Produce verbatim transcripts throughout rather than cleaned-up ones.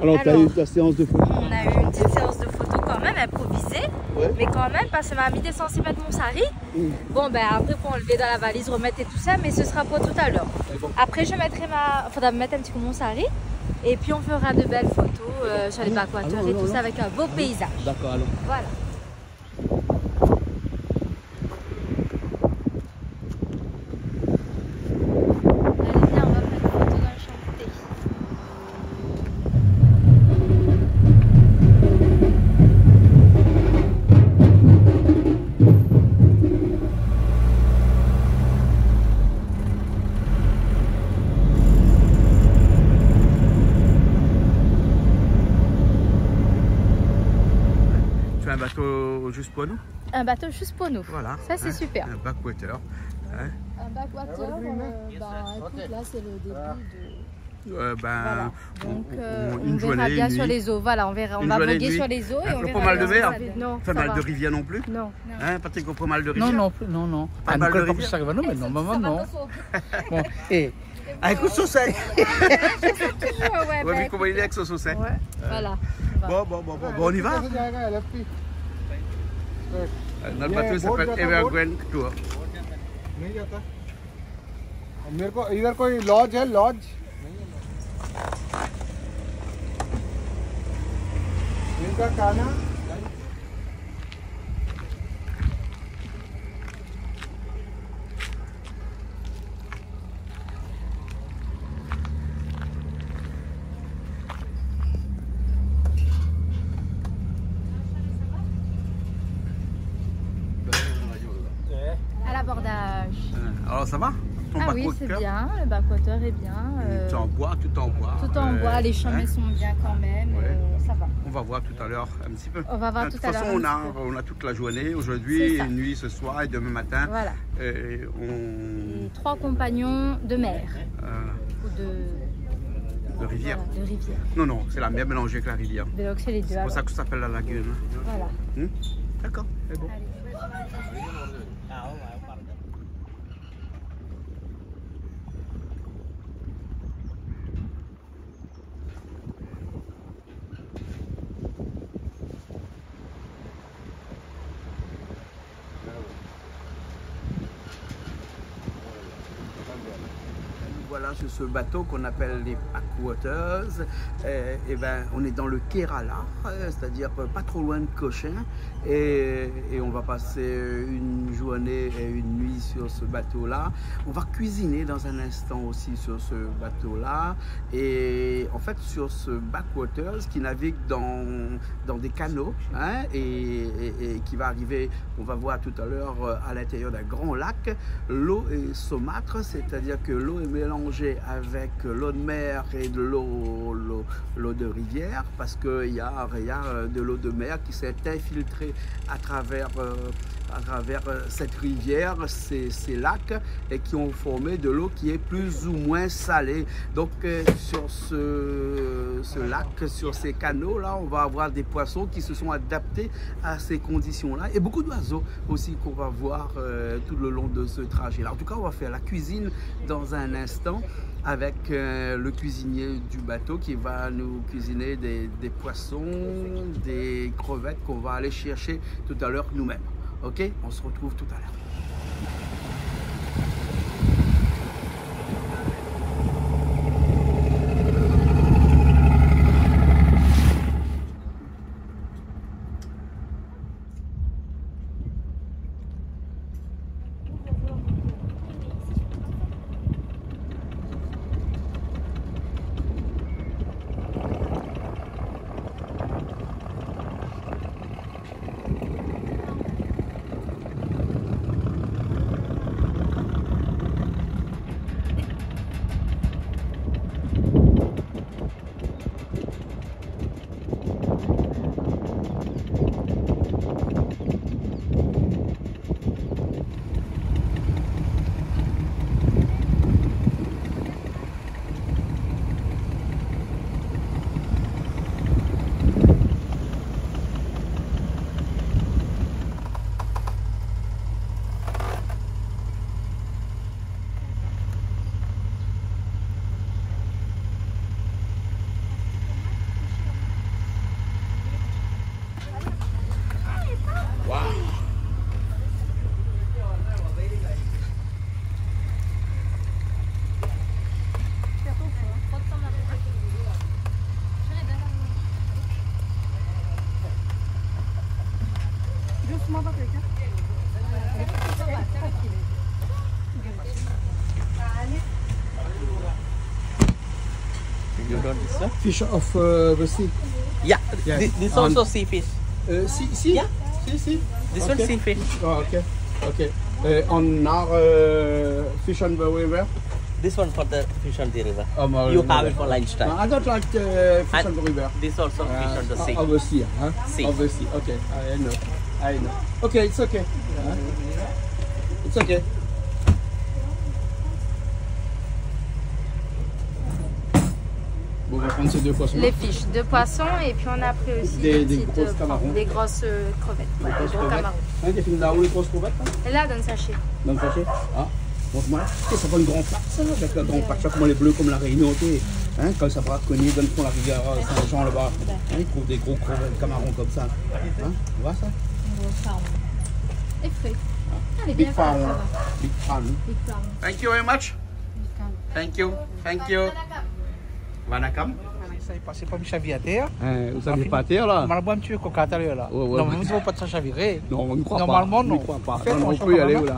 Alors, t'as eu ta séance de photo ? Alors, on a eu une petite séance de photo quand même, improvisée. Ouais. Mais quand même, parce que ma mamie était censée mettre mon sari. Mm. Bon, ben, après, faut enlever dans la valise, remettre et tout ça, mais ce sera pour tout à l'heure. D'accord. Après, je mettrai ma, faudra mettre un petit coup mon sari, et puis on fera de belles photos, euh, sur les backwaters et tout ça, avec un beau paysage. D'accord, alors. Voilà. Allez, viens, on va faire une photo dans le champ de thé. Tu as un bateau juste pour nous ? Un bateau juste pour nous. Voilà. Ça, c'est super. Un backwater. Hein ? Un backwater, euh, bah, écoute, là, c'est le début de... Euh, ben, voilà. Donc, euh, on verra bien sur les eaux. Voilà, on verra, on va voguer sur les eaux et on verra bien ce que ça donne. Une journée et demie. Hein, pas mal de mer ? Non, ça va. Pas mal de rivière non plus ? Non. Hein, Patrick, on prend mal de rivière ? Non, non, non, non. Pas mal de rivière ? Ah, non, comme ça, non, mais normalement, non. Bon, et, ah, écoute, sur ça. Ouais, mais comment il est avec son saucisse ? Ouais. Voilà. Bon, bon, bon, bon, bon, on y va ? Euh, notre bateau s'appelle Evergreen Tour. मेरे को इधर कोई लॉज है, लॉज? इनका खाना। À l'abordage. Euh, alors, ça va ? Ton backwater ? Ah oui, c'est bien, le backwater est bien, euh, tout en bois, tout en bois. Tout en bois, les chemins sont bien quand même, euh, ça va. On va voir tout à l'heure un petit peu. On va voir tout à l'heure un petit peu. Hein, de toute façon, on a, on a toute la journée, aujourd'hui, une nuit, ce soir et demain matin. C'est ça. Voilà. Euh, on... Et trois compagnons de mer. Euh, ou de... De rivière. Voilà, de rivière. Non, non, c'est la mer mélangée avec la rivière. Mais donc, c'est les deux, alors. C'est pour ça que ça s'appelle la lagune, hein. Voilà. Hmm ? D'accord, c'est bon. Allez. Voilà, sur ce bateau qu'on appelle les Backwaters, euh, eh ben, on est dans le Kerala, euh, c'est-à-dire, euh, pas trop loin de Cochin, et, et on va passer une journée et une nuit sur ce bateau-là. On va cuisiner dans un instant aussi sur ce bateau-là. Et en fait, sur ce backwaters qui navigue dans, dans des canaux, hein, et, et, et qui va arriver, on va voir tout à l'heure, euh, à l'intérieur d'un grand lac, l'eau est saumâtre, c'est-à-dire que l'eau est mélangée avec l'eau de mer et de l'eau, l'eau, l'eau de rivière, parce qu'il y a, il y a, euh, de l'eau de mer qui s'est infiltrée à travers, euh, à travers, euh, cette rivière, ces, ces lacs, et qui ont formé de l'eau qui est plus ou moins salée. Donc, euh, sur ce, ce lac, sur ces canaux-là, on va avoir des poissons qui se sont adaptés à ces conditions-là, et beaucoup d'oiseaux aussi qu'on va voir, euh, tout le long de ce trajet-là. En tout cas, on va faire la cuisine dans un instant avec, euh, le cuisinier du bateau qui va nous cuisiner des, des poissons, des crevettes qu'on va aller chercher tout à l'heure nous-mêmes. Ok ? On se retrouve tout à l'heure. Don't this one? Fish of, uh, the sea. Yeah, yeah. Thi-, this also sea fish. Uh, sea, sea? Yeah. Sea, sea. This one sea fish. Oh, okay. Okay. Uh, on our, uh, fish on the river? This one for the fish on the river. Oh, my river. You have it for lunch time. No, I don't like, uh, fish on the river. And this also fish on the sea. Uh, of the sea, huh? Sea. Of the sea. Okay, I know. I know. Okay, it's okay. Huh? It's okay. Bon, on va prendre ces deux poissons. Les fiches de poisson et puis on a pris aussi des, des petites, euh, des grosses crevettes. Des, des grosses camaron. Ouais, des gros crevettes. Hein, t'as fini là où les grosses crevettes, là ? Et là, dans le sachet. Dans le sachet ? Ah, montre-moi. Tu sais, ça fait une grande pâte, ça, avec la grande pâte, ça, comment les bleus, comme la Réunion, tu sais. Hein, quand ça va cogner dans le fond de la rivière, euh, Saint-Jean, là-bas. Hein, ils trouvent des gros crevettes, camarons comme ça. Hein, tu vois ça ? Gros saumon. Et frais. Ah. Allez, big bien, ça va. Big fan. Big fan. Thank you very much. Thank you. Thank you. Vanakkam. Sa i pas pa mi shavir atèr. Hein, ou shavi pa atèr, la ? Normalman, mi sava boir in ti pé koka talèr, la. Ouais, ouais, ouais. Normalman, mi sava pa sa shaviré. Non, on ne croit pas. Normalman, non. On ne croit pas. Fé atansyon kan mèm, hein. Non, non, on peut y aller, là.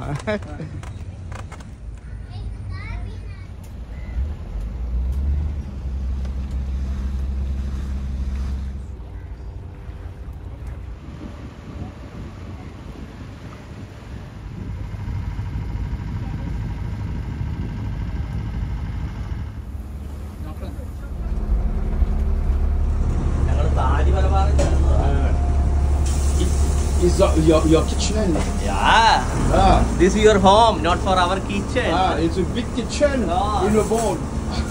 Is, is your, your kitchen? Yeah. Ah. This is your home, not for our kitchen. Ah, it's a big kitchen in the boat.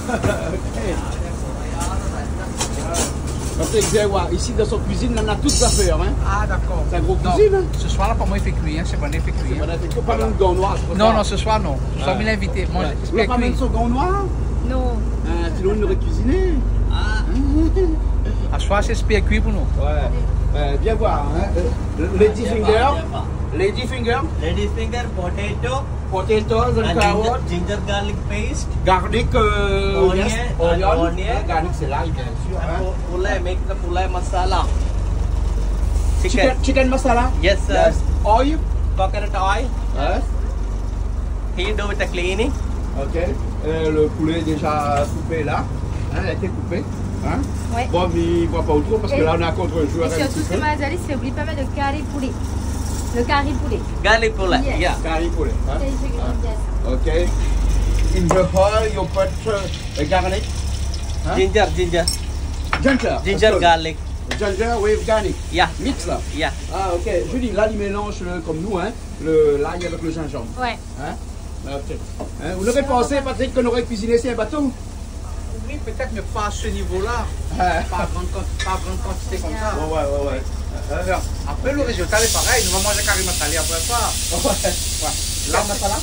Ok. Parce que vous allez voir, ici, dans son cuisine, on a tout à faire, hein. Ah, d'accord. C'est un gros cuisine, hein. Ce soir-là, pa moin i fé kui, hein. Sé pa moin i fé kui, hein. Sé pa moin i fé kui, pa mèm gant noir, sé pou sa. Non, non, ce soir, non. Ce soir, mi lé invité. Moin, lé pa mèm son gant noir ? Non. Ah, sinon, il aurait cuisiné. Ah. Aswar, sé spé kui pou nou. Ouais. Euh, viens voir, hein. Euh, lady finger. Lady finger. Lady finger, potato. Potatoes and carrot. And ginger, ginger garlic paste. Garlic, euh, onion, yes, onion. And onion. Hein, garlic, c'est l'ail, bien sûr, hein. And pou-, poulet, make the poulet masala. Chicken. Chicken, chicken masala? Yes, sir. Yes. Oil? Coconut oil. Yes. He do with the cleaning. Ok. Euh, le poulet déjà coupé là. Hein, il a été coupé. Hein? Ouais. Bon, mi voi pa ou tro, parce que là, on est à contre-jour un petit peu. Et surtout, ce que m'a dit Alice, c'est oublie pas mettre le curry poulet. Le curry poulet. Curry poulet, yeah. Curry poulet, hein? Ah, ok. In the oil, you put, uh, garlic. Hein? Ginger, ginger. Ginger, that's good. Ginger garlic. Ginger with garlic. Yeah. Mix là. Yeah. Ah, ok. Julie, là, il mélange le, comme nous, hein, le, l'ail avec le gingembre. Ouais. Hein? Ah, ok. Hein, vous l'aurez pensé, Patrick, qu'on aurait cuisiné sur un bateau? Oui, peut-être, mais pas à ce niveau-là. Ah. Pas à grande quan-, pas à grande quantité comme ça. Ouais, ouais, ouais, ouais. Euh, euh, après, le résultat est pareil. Nous allons manger curry masala après ça. Ouais. Ouais. Garam masala?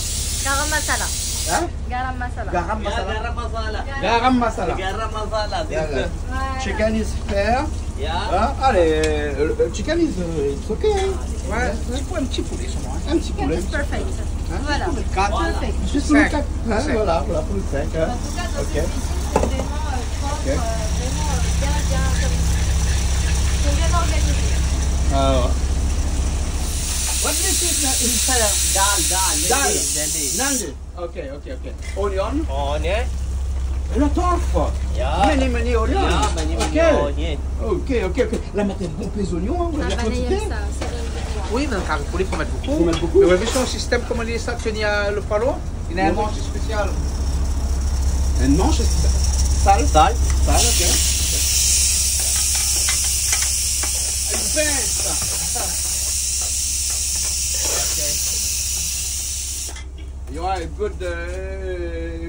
Garam masala. Hein? Garam masala. Garam masala. Yeah, garam masala. Garam masala. Garam masala, this, yeah, yeah. Chicken is here. Yeah. Hein? Allez, euh, euh, chicken is, euh, it's okay. Ouais, c'est pour un petit poulet seulement, hein. Un petit poulet. It's perfect. Hein? Voilà. Pour le quatre. Perfect. Juste pour le quatre. Cinq. Hein, voilà, voilà, pour le cinq, hein. En tout cas, dans cette cuisine, c'est vraiment, euh, propre, euh, vraiment, euh, bien, bien, comme, c'est bien organisé. Ah, ouais. What is this, uh, in, uh, dal, dal, dal. Nandi. Nandi. Ok, ok, ok. Onion. Onion. La tofu. Yeah. Many, many onion. Yeah, many, many onion. Ok, ok, ok. La, mèt in bon pé zonion, hein, ou la bien kantité. Ah, bah, il aime ça, c'est le... Oui, mé dan kari poulé, fo mèt bokou. Fo mèt bokou. Mé ou la vi son sistèm, koman i di sa, ke ni a le palo, néna in mansh spésial. In mansh spésial. Sal. Sal. Sal, ok. In pins. Ok. You are a good, uh,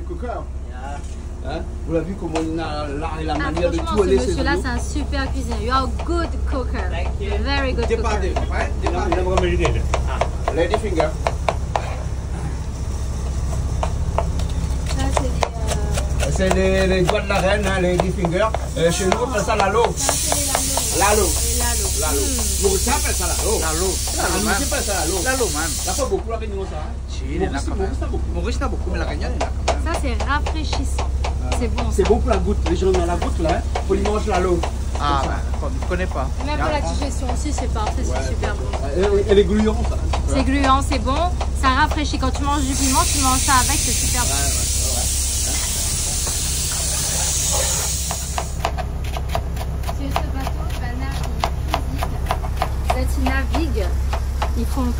cooker. Yeah. Hein? Vous l'avez vu comment il a l'art et la manière de tourner ses oignons. Ah, franchement, ce monsieur-là, c'est un super cuisinier. You are a good cooker. Thank you. A very good cooker. Départ, ouais, départ. Ah. Lady finger. Ça, c'est les, euh, c'est les, les doigts de la reine, hein, lady finger. Euh, chez nous, on appelle ça lalo. Ça, c'est les lalo. Lalo. Les lalo. Lalo. Hmm. Maurice appelle ça lalo. Lalo. Ah, Maurice appelle ça lalo. Lalo, man. Il y a pas beaucoup La Réunion, ça, hein? Si, néna kan mèm. Maurice, néna bokou. Maurice, néna bokou, mé La Rénion, néna kan mèm. Ça, c'est rafraîchissant. Ah. C'est bon, ça. C'est bon pour la goutte. Les gens ont la goutte, là, hein. Faut les manger là, l'eau. Ah, comme ça. Ben, comme, je connais pas. Même pour la digestion aussi, c'est parfait, c'est super bon. Ouais. Et, et, et les gluants, ça, c'est super. C'est gluant, c'est bon. Ça rafraîchit. Quand tu manges du piment, tu manges ça avec, c'est super bon. Ouais, ouais, ouais, ouais.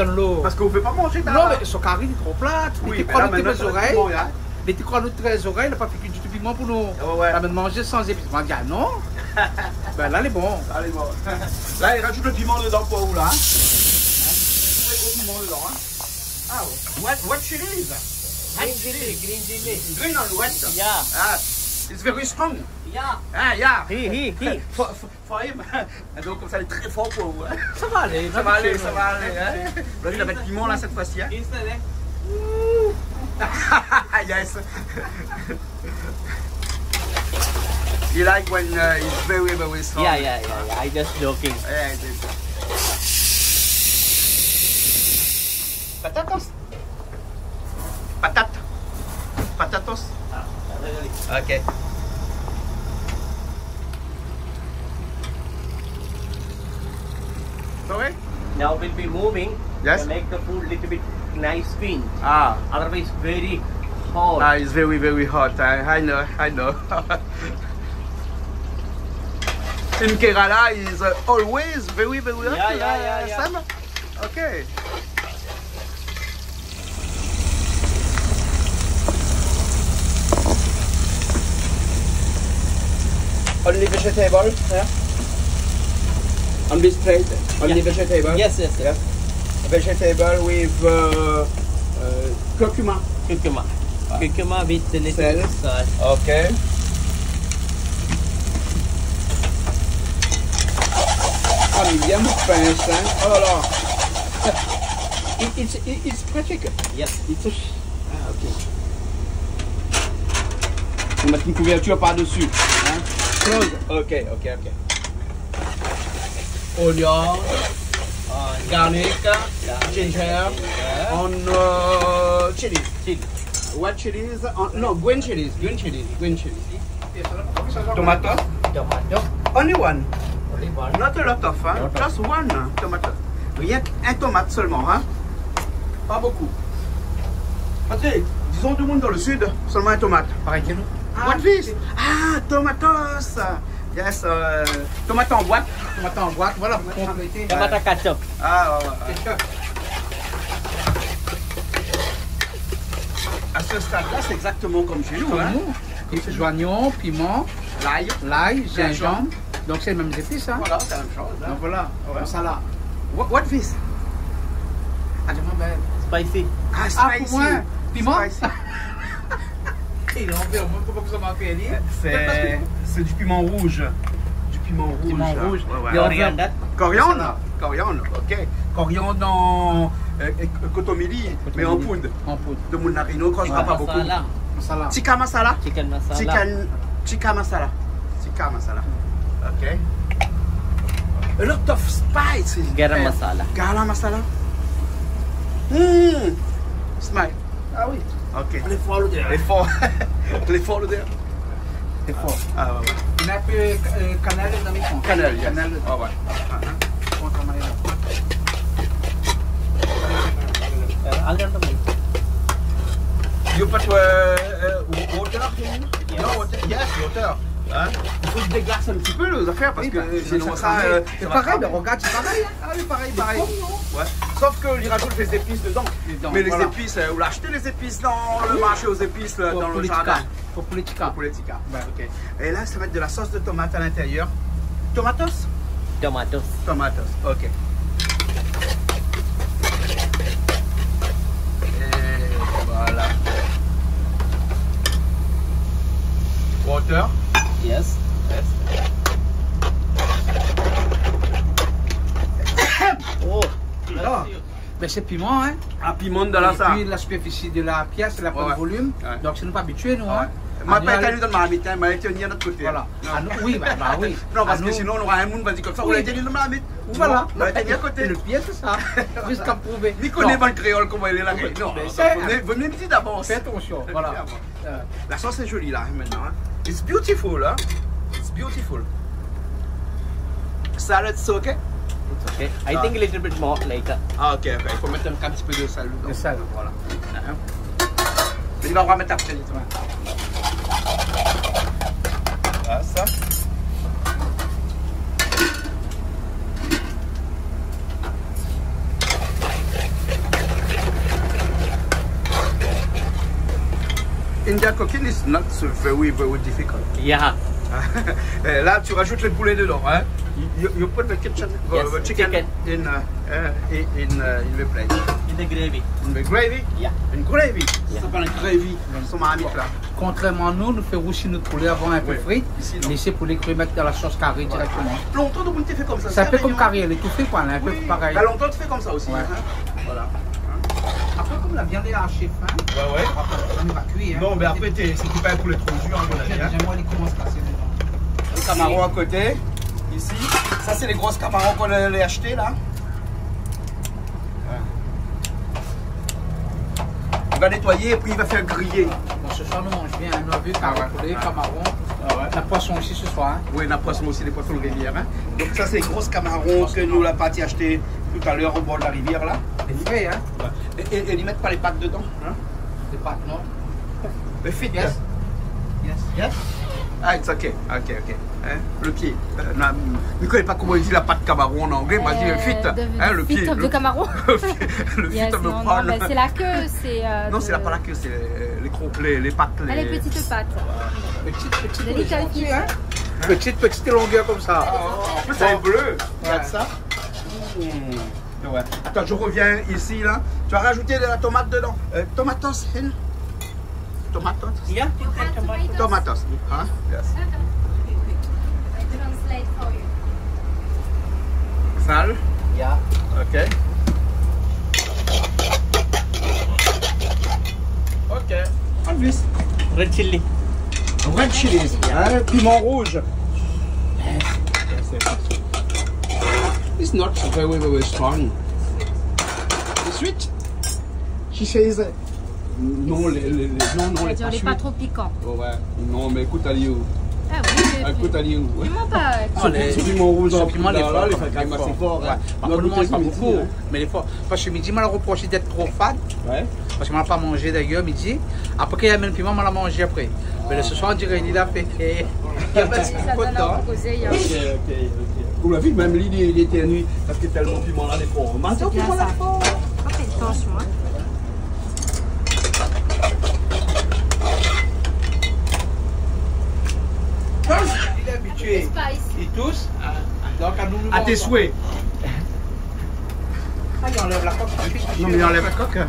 dann lo. Parske ou vé pa manzé, non, mé son kari lé tro plat. Oui, mé la, koné, mintnan, sa va èt zorèy. Bon, in. Li té kroi nout zorèy, li la pa fé kui ditou piman pou nou. Ouais, ouais. La mèm manzé san zépis. Moin la di, ah non. Bin la, lé bon. Alé, bon. La, li razout lo piman dedan pou ou, la, in. Tré gro piman dedan, in. Ah, what, what chili is that? Green chili, green chili. Green and white? Yeah. Ah, it's very strong. Yeah. Ah, yeah. Hi, hi, hi. For, for, for him. Donk, konmsa, lé tré for pou ou, in. Sa va alé, sa va alé, sa va alé, in. Ou la vi, la mèt piman, la, sèt foi-si, in. Yes. He like when, uh, it's very, very strong. Yeah, yeah, yeah, yeah. I just joking. Yeah, it is. Patatas. Patat. Patatos. Ah, patat. Ok. Sorry? Now we'll be moving, yes, to make the food little bit nice, clean. Ah. Otherwise, very hot. Ah, it's very, very hot. I, I know, I know. In Kerala is, uh, always very, very hot, yeah, yeah, uh, yeah, yeah. Summer. Ok. Only vegetable, yeah? On this plate, only, yeah, vegetable? Yes, yes, yes. Yeah. Vegetable with, uh, uh, curcuma. Curcuma. Curcuma with the little salt. Sel. Ok. Ah, mé bien mon pin, in. Oh la la. It, it's, it, it's perfect. Yes. It's a sh-, ah, ok. On met une couverture par-dessus, hein. Close. Ok, ok, ok. Onion, uh, garlic, ginger, and, uh, chilies. Chili. White chilies, uh, no, green chilies, green chilies, green chilies. Tomato? Tomato. Only one. Only one. Not a lot of, hein? Not a lot. Just one, uh, tomato. Rienk in tomat solman, hein? Pa bokou. Patrick, dizon demoun dan le sid, solman in tomat. Parèy ke nou. Ah, what is this? Ah, tomatoes. Yes, euh, tomat an boit. Tomat an boit, voilà, pou konplété. Tomat a ketchup. Ah, ouais, ouais, ouais. Ketchup. À ce stade-là, c'est exactement comme chez nous, hein. Comme nous. Zonion, piman, l'ail, zinzanm. Donk sé lé mèm zépis, hein. Voilà, c'est la même chose, hein. Donk voilà, ouais. Konmsa la. What, what this? Ah, je m'en vais. Spicy. Ah, spicy. Ah, pou moin, piman. Spicy. Sé, sé du piment rouge. Du piment rouge. Piment rouge. Ouais, ouais. Coriandre. Coriandre. Coriandre, ok. Coriandre an, euh, kotomili, mé an poud. An poud. Demoun La Rényon i koz pa bokou. Masala. Masala. Tikka masala. Chicken masala. Chicken, tikka masala. Tikka masala. Ok. A lot of spices. Garam masala. Garam masala. Hmm. Smile. Ah oui. Ok. Lé for lo dèr. Lé for. Lé for lo dèr. Lé for. Ah ouais, ouais. Néna in pé, euh, kanèl dan lé fon. Kanèl, yes. Kanèl. Ah ouais. Ah, hein. Euh, you put, euh, euh, water in? Yes. No, water. Yes, water. Hein? I fo déglas in ti pé lé zafèr parske sinon sa, euh, sa va kramé. Oui, ben, sa, sa, euh, sé parèy, ben, regard, sé parèy, hein. Ah oui, parèy, parèy. Sé konm nou. Ouais. Sof ke li razout lé zépis dedan. Dedan, voilà. Mé lé zépis, euh, ou la ashté lé zépis dan le marshé aux épices, la, dan le jardin. Pou, pou lé tikka. Pou lé tikka. Pou lé tikka. Ben, ok. É la, sa va èt de la sos de tomat a l'intérieur. Tomatos? Tomatos. Tomatos, ok. É voilà. Water. Yes. Yes. Oh. Alor, ben, sé piman, hein. Ah, piman dan la sa. É pi la sipèrfisi de la pièce, la pran le volume. Ouais, ouais. Donk, sé nou pa abitié, nou, hein. Moin la pa étinn dan la marmit, hein, moin la étinn a lot koté. Voilà. Non. Ah non, oui, bah, bah oui. Non, parske sinon, nora in moun va dir konmsa, ou la étinn dan la marmit. Voilà. Non, moin la étinn a koté. Le pir, sé sa. Risk a prouvé. Mi koné pa lo kréol, koman i lé la. Non, mé vo mié, vo mié di davans. Fé atansion, voilà. Fé atansion. La sos lé zoli la, hein, mintnan, hein. It's beautiful, hein. It's beautiful. Sal, it's okay? It's okay. I think a little bit more later. Ah, ok, ok. I fo mèt in, in ti pé de sèl dedan. De sèl. Voilà. Hein. Mé li va romèt apré, li. Ah, sa. Indian cooking is not so very, very difficult. Yeah. Euh, là, tu rajoutes les poulets dedans, hein. You, you put the kitchen, uh, chicken in, uh, uh, in, in, uh, in the plate. In the gravy. In the gravy? Yeah. In gravy. Yeah. Sa i apèl in gravy. Son marmit la. Kontrèrman nou, nou fé rousi nout poulé avan, in pé fri. Isi, non. Mé sé pou lé kri, mèt dan la sos kari dirèkteman. Lontan, nou té fé konmsa. Sé in pé konm kari, lé toufé, koi, in pé parèy. Mé lontan, té fé konmsa osi, hein. Voilà. Apré, konm la viann lé ashé fin, ouais, ouais, apré, nou va kui, hein. Non, mé apré, té, sé pa pou lé tro dir, à mon avis, hein. Déza, moin, li komans pasé dedan. Lo kamaron a koté, isi. Sa, sé lé gro kamaron k'nou la ashté, la. Ouais. I va nétoiyé épi i va fé griyé. Bon, se soir, nou manz bien, hein. Nou la vi kari poulé, kamaron. Ah ouais. Na poison osi se soir, hein. Oui, na poison osi, dé poison de rivière, hein. Donk sa, sé gro kamaron ke nou la parti ashté talèr o bor de la rivière, la. Lé fré, hein. Ouais. É, é, é i mèt pa lé pat dedan, hein. Lé pat, non. Lé fit. Yes. Yes. Yes. Ah, it's okay. Ok, ok. Hein? Lo pié. Euh, non, mi koné pa koman i di la pat kamaron an anglé, moin la di lo fit. Euh, the, hein, the lo pié, feet of the kamaron. Lo pié, lo fit of the prawn. Yes, non, non, mé sé la ke, sé, euh, non, sé la, pa la ke, sé, euh, lé kro-, lé, lé pat, lé petites pattes. Petit, petit, petit, hein? Petite, petite longueur comme ça. Ah, en plus, c'est en bleu. Ouais. Regarde ça. Mmh. Ouais. Attends, je reviens ici, là. Tu as rajouté de la tomate dedans. Euh, tomatoes, hein? Tomatoes. Yeah, you can tomatoes. Tomatoes, hein? Yes. I translate for you. Sal? Yeah. Ok. Ok. Elvis. Red chili. Red chilies, hein, piment rouge. It's not very, very strong. It's sweet. She says, euh, non, lé, lé, lé, non, non, lé pa sweet. Lé pa tro pikan. Oh, ouais. Non, mé ékout ali. Ah oui, oui, oui. Ékout ali. Piman pa, euh, non, lé, son piman rouz an poud la, lé for, lé for, lé for, hein. Ouais. Par kont, moin, lé pa bonpé, mé lé for. Parske midi, moin la roprosé d'èt tro fat. Ouais. Parske moin la pa manzé d'ayèr midi. Apré, kan la amenn piman, moin la manzé apré. Mé la, se soir, on diré li la fé. Ah, bah, sa i done anvi kozé, hein. Ok, ok, ok. Ou la vi, mèm li, li, li étèrnué. Parske tèlman piman la lé for. Mé atann, piman la lé for. Sa fé tansion, hein. Li lé abitié. Spice. Li tous. Donk, anou, nou manz. À tes souhaits. Ah, i anlèv la kok. Non, mé i anlèv la kok, hein.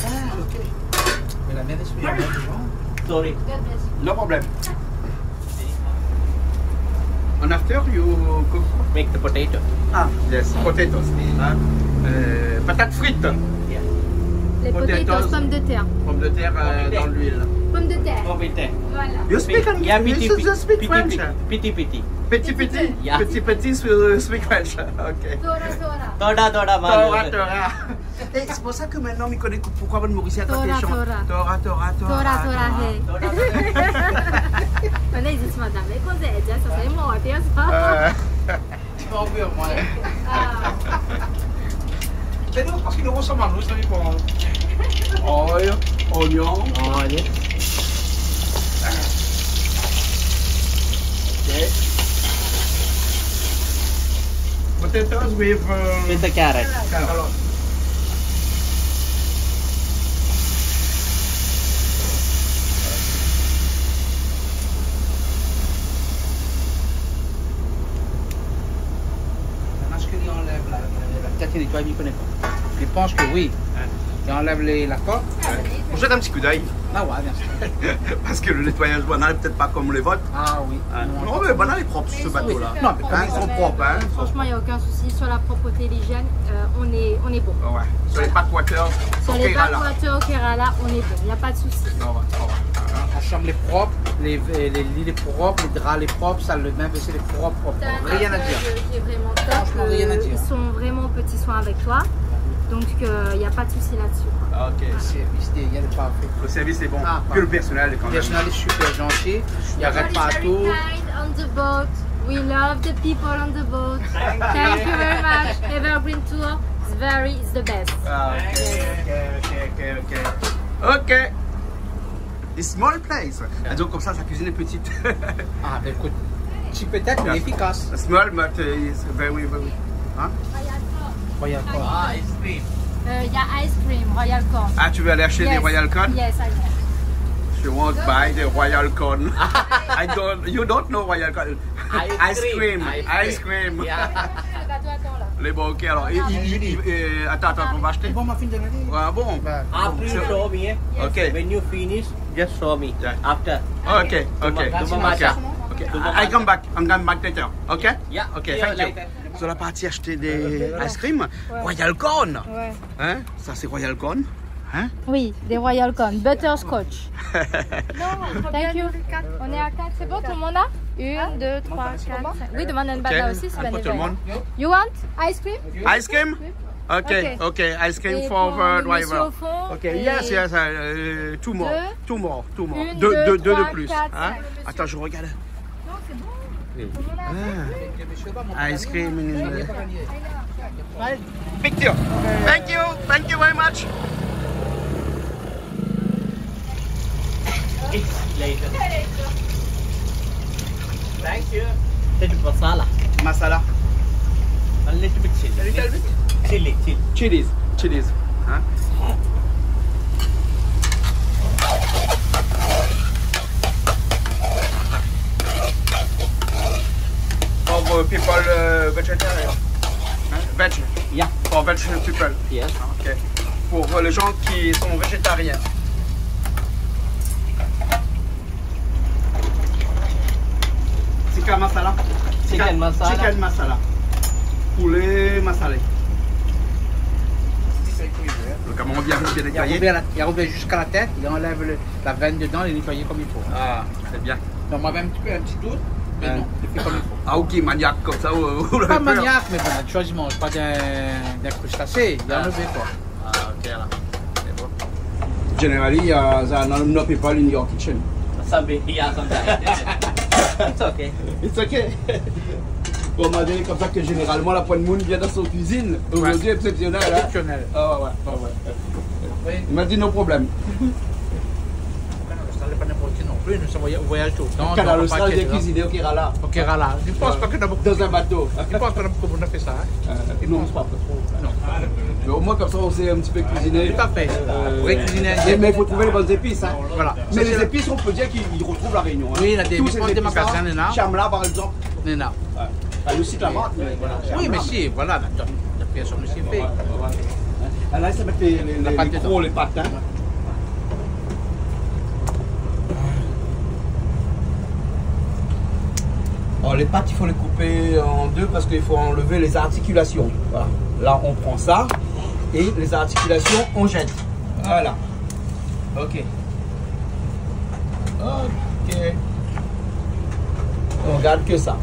Ah, ok. Mé la mèr lé souhaité. Sorry. No problem. And after you cook? Make the potato. Ah, yes, potatoes. Hein? Euh, patates frites. Yeah. Les potatoes, potatoes, pommes de terre. Pommes de terre, euh, dans l'huile. Pommes de terre. Pommes de terre. Voilà. You speak, yeah, you speak French? Piti, piti. Piti, piti. Piti, piti. Yeah. Piti, piti, speak French. Ok. Tora, tora. Tora, tora, tora, tora. É sé pou sa ke mintnan, mi koné poukoi bann Morisien i atann tora, tora. Tora, tora, tora, tora, tora, tora, hé. Tora, tora. Mintnan, i di, madam, é kosa i di, sa, sé mon, té sa. Euh. Ti manz pou moin. Ah. Sé nou, parske nou rosanm a nou, sa dépan. Oil, oignon. Oignon. Ok. Potatoes with, uh, with the carrot. Carrot. Mé èske li anlèv la, la, la tèt, li nétoiy, mi koné pa. Mi pans ke oui. Li anlèv lé, la kok. Ou zèt in ti kou d'èy. Ah ouais, bien sûr. Parce que le nettoyage banal est peut-être pas comme les vôtres. Ah oui. Hein. Non, mais banal est propre, ce bateau-là. Non, mais ils sont propres, hein. Franchement, il y a aucun souci sur la propreté et l'hygiène. Euh, on est, on est bon. Ouais. Sur les backwater, sur les Kerala. Sur les backwater au Kerala, on est bon. Il n'y a pas de souci. Ah ouais, ah ouais. Hein. La chambre est propre, les, les, les lits est propre, les draps est propre, salle de bain, W C est propre, propre. T'as un accueil, euh, qui est vraiment top. Rien à dire. Franchement, rien à dire. Euh, ils sont vraiment petits soins avec toi. Donc, euh, il n'y a pas de souci là-dessus, quoi. Ah, ok. Voilà. Service, il y a le parfait. Le service est bon. Ah, que le personnel est quand même. Le personnel est super gentil. Il arrête partout. Everyone is very kind on the boat. We love the people on the boat. Thank you very much. Evergreen Tour is very, is the best. Ah, ok, ok, ok, ok, ok. Ok. A small place. Ah, donc comme ça, sa cuisine est petite. Ah, ben écoute, petit peut-être, mais efficace. A small, but, uh, it's very, very, hein? Royal Corn. Ah, ice cream. Euh, il y a ice cream, Royal Corn. Ah, tu veux aller acheter des Royal Corn? Yes, I want. She wants buy the Royal Corn. I don't, you don't know Royal Corn. Ice cream. Ice cream. Ice cream. Yeah. Le gâteau, attends, là. Lé bon, ok, alors. Ah, il, il, attends, attends, on va acheter. Bon, ma fine de la vie. Ouais, bon. Bah, après, bon, you show me, eh? Ok. When you finish, just show me. Yeah. After. Ok, ok. Tuma, tuma masa. Ok. Tuma masa. I come back. I'm come back later. Ok? Yeah. Ok, thank you. See you later. Zot la parti ashté dé ice cream. Ouais. Royal Corn. Ouais. Hein? Ça, c'est Royal Corn. Hein? Oui, des Royal Corn. Butterscotch. Non, on est à quatre. On est à quatre. C'est bon, tout le monde a? Une, deux, trois, quatre, cinq. Oui, demande à une banane aussi, c'est bénévole. Ok, un pour tout le monde. You want ice cream? Ice cream? Oui. Ok, ok. Ice cream for the driver. Et pour le monsieur au fond, et deux, une, deux, trois, quatre, cinq. Ok, yes, yes, uh, two more, two more, two more. Deux, deux, deux de plus, hein? Attends, je regarde. Non, c'est bon. Oui. Ah. Ice cream in the picture. Thank you. Thank you very much. Later. Thank you. Little masala. Masala. A little bit chili. A little bit? Chili, chili. Chilies. Chilies. Hein? For, uh, people, uh, vegetarian. Hein? Veg. Yeah. For veg people. Yes. Ok. Pour, euh, les gens qui sont végétariens. Tikka masala. Chicken masala. Chicken masala. Poulet masala. Le cameron bien, bien nettoyé. Il a rouvert la, il a rouvert jusqu'à la tête, il enlève le, la veine dedans, il est nettoyé comme il faut. Ah, c'est bien. Non, moi j'avais un petit peu, un petit doute, mais non, il fait comme il faut. Ah, ok, maniaque comme ça, ou, ou... Pas maniaque, mais bon, tu vois, je mange pas d'un, d'un crustacé, il a enlevé, quoi. Ah, ok, alors. C'est bon. Generally, uh, there are no, no people in your kitchen. Some pe-, yeah, sometimes. It's okay. It's okay. Bon, on m'a dit comme ça que généralement, la pointe moun vient dans son cuisine. Ouais. Aujourd'hui, exceptionnel, hein? Exceptionnel. Ah, ouais, ouais, ouais. Oui. Il m'a dit, no problème. Kanal Austral, lé pa ninport ki non pli, nou sa voya-, voyaz toultan. Kanal Austral, nou la pa kuiziné o Kerala. O Kerala. Mi pans pa ke na bokou, dan in bato. Mi pans pa ke na bokou moun la fé sa, hein. Euh, non, c'est pas trop. Non. Mais au moins, comme ça, on sait un petit peu cuisiner. Tout à fait. Euh, pour cuisiner. Mais, mais il faut trouver les bonnes épices, hein. Voilà. Mais les épices, on peut dire qu'ils retrouvent La Réunion, hein. Oui, il y a des, je pense, des magasins, là. Tous ces épices-là, Shamla, par exemple. Néna. Ouais. Ah, le site là-bas, mais voilà. Oui, mais si, voilà, la, la, la personne aussi fait. Ouais, ouais, ouais. Ah, là, ça met les, les, les, les crocs, les pattes, hein. Alors, les pattes, il faut les couper en deux parce qu'il faut enlever les articulations. Voilà. Là, on prend ça et les articulations, on jette. Voilà. Ok. Ok. On garde que ça.